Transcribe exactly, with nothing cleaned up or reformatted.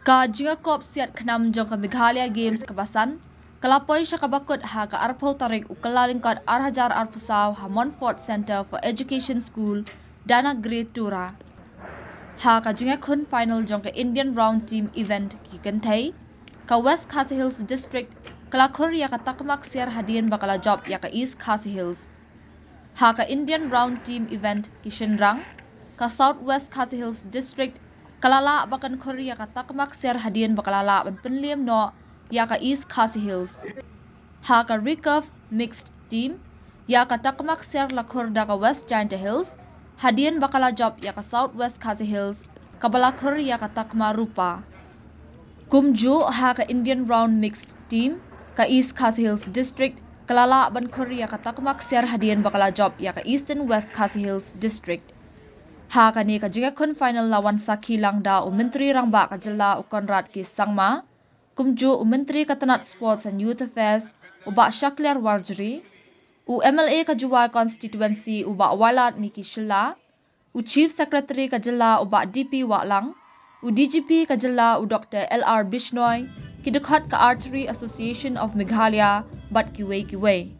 Ka jingïakop siat khnam jong ka Meghalaya Games kaba san ka la poi sha kaba kut ha ka arphew tarik u Kyllalyngkot ar hajar arphew saw ha Montfort Centre for Education School, Danagri, Tura. Ha ka jingïakhun final jong ka Indian Round Team Event ki kynthei, ka West Khasi Hills District ka la khur ïa ka takma ksiar hadien ba ka la jop ïa ka East Khasi Hills. Ha ka Indian Round Team Event ki shynrang, ka South West Khasi Hills District ka la lah ba kan khur ïa ka takma ksiar hadien ba ka la lah ban pynliem noh ïa ka East Khasi Hills. Ha ka recurve mixed team, ïa ka takma ksiar la khur da ka West Jaintia Hills hadien ba ka la jop ïa ka South West Khasi Hills kaba la khur ïa ka takma rupa. Kumjuh ha ka Indian Round Mixed Team, ka East Khasi Hills District ka la lah ban khur ïa ka takma ksiar hadien ba ka la jop ïa ka Eastern West Khasi Hills District. Ha kane ka jingïakhun final la wan sakhi lang da u Myntri Rangbah ka jylla u Conrad K Sangma, kumjuh u Myntri ka tnat Sports and Youth Affairs u Bah Shakliar Warjri, u M L A ka Jowai Constituency u Bah Wailadmiki Shylla, u Chief Secretary ka jylla u Bah D P Wahlang, u D G P ka jylla u Doctor L R Bishnoi, ki dkhot ka Archery Association of Meghalaya bad kiwei kiwei.